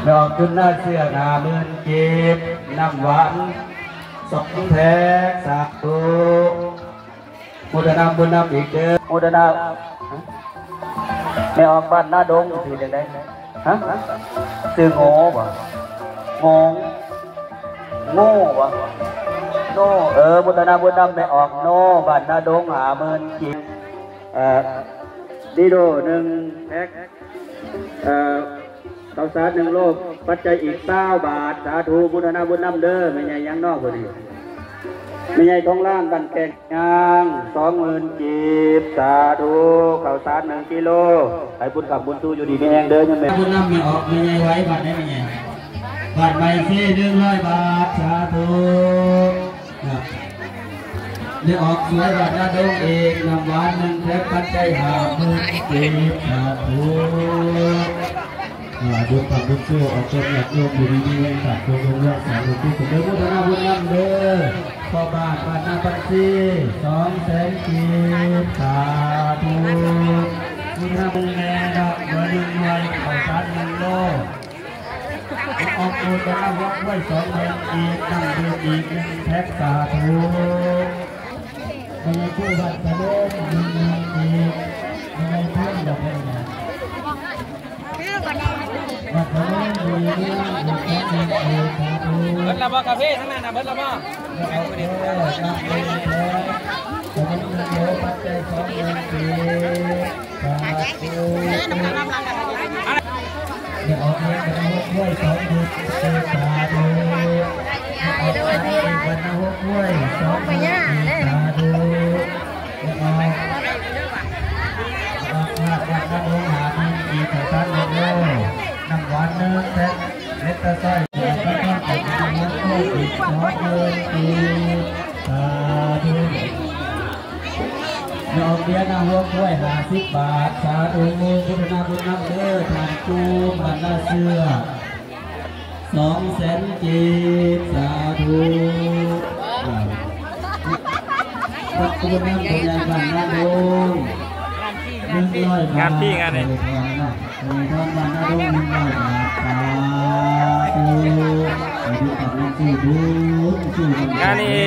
ດອກຈຸນນາເຊືອກ ຫ້າໝື່ນກີບ, ນ້ຳຫວານສອງແພັກ, ສາທຸ. ໂມທະນາບຸນນຳອີກເດີ. ໂມທະນາ ແມ່ອອກບ້ານນາດົງ ຊື່ຈັ່ງໃດ? ຮະ? ຊື່ໂງບໍ່? ໂງ ໂງບໍ່? ໂນ ເອີ ໂມທະນາບຸນນຳແມ່ອອກໂນ ບ້ານນາດົງ ຫ້າໝື່ນກີບ. ເອີ ດີໂດ ໜຶ່ງແພັກ. ເອີ ເຂົ້າສານໜຶ່ງໂລ ປັດໄຈອີກຊາວບາດ. ສາທຸ ໂມທະນາບຸນນຳເດີ. ແມ່ໃຫຍ່ຫຍັງເນາະຜູ້ນີ້? ແມ່ໃຫຍ່ທອງລ້ານ ບ້ານແກ້ງຍາງ ສອງໝື່ນກີບ. ສາທຸ ເຂົ້າສານໜຶ່ງກິໂລ. ໃຫ້ບຸນຄ້ຳບຸນຊູຢູ່ດີມີແຮງເດີໂຍມແມ່. ບຸນນຳແມ່ອອກ ແມ່ໃຫຍ່ໄວ ບ້ານໃດແມ່ໃຫຍ່? ບ້ານໄມເຊ ໜຶ່ງຮ້ອຍບາດ. ສາທຸ. ໄດ້ອອກສວຍບ້ານນາດົງອີກ ນ້ຳຫວານໜຶ່ງແພັກ ປັດໄຈຫ້າໝື່ນກີບ. ສາທຸ. ອາ ບຸນພະບຸນຊູອອກຕົນຍາດໂຍມຢູ່ດີມີແຮງ ສາທຸ ສາທຸ ສາທຸ. ໂມທະນາບຸນນຳເດີ. ພໍ່ບ້ານບ້ານນາປັນຊີ ສອງແສນກີບ. ສາທຸ. ບຸນນຳແມ່ເນາະ ເບີໜຶ່ງໜ່ວຍ ເຂົ້າສານໜຶ່ງໂລ. ອອກບຸນນຳຫົວຄວາຍ ສອງແສນກີບ, ນ້ຳດື່ມອີກໜຶ່ງແພັກ. ສາທຸ. ແມ່ໃຫຍ່ຜູ້ວັດສະເຫຼີມ ໜຶ່ງໝື່ນກີບ. ແມ່ໃຫຍ່ເພິ່ນດອກໄມ້ນະ ວັດສະເຫຼີມ ໜຶ່ງໝື່ນກີບ. ສາທຸ. ເບິດແລ້ວບໍ່ກາເຟ ທາງນັ້ນນະ ເບິດແລ້ວບໍ່? ເອີ ເອົາໄປເລີຍ ເອົາໄປເລີຍ ປັດໄຈສອງໝື່ນກີບ. ສາທຸ. ໄດ້ອອກເງິນໄປນຳຫົວຄວາຍ ສອງໝື່ນກີບ. ສາທຸ. ໄດ້ອອກເງິນໄປນຳຫົວຄວາຍ ສອງໝື່ນກີບ. ສາທຸ. ອອກ ອອກ ອອກ ອອກ ໜຶ່ງ ອີກ ສາມ ໜຶ່ງ ໂລ. ນ້ຳຫວານ ໜຶ່ງ ແພັກ. ເມັດຕາໄຊ ສອງໝື່ນ ກີບ. ສາທຸ. ດອກເບັ້ຍນາຫົວຄວາຍ ຫ້າສິບບາດ. ສາທຸ. ໂມທະນາບຸນນຳເດີ ທ່ານປູ່ ບ້ານນາເຊືອກ ສອງແສນກີບ. ສາທຸ. ອ່າ ຂອບຄຸນນຳຜູ້ໃຫຍ່ບ້ານນາດົງ ໜຶ່ງຮ້ອຍບາດ. ງານພີ່ງານນີ້ ເອີ ທອນນະ ເອີ ທອນບ້ານນາດົງ ໜຶ່ງຮ້ອຍບາດ. ສາທຸ. ໃຫ້ຢູ່ກັບນຳຊື່ບຸນ ຊື່ບຸນ ງານນີ້.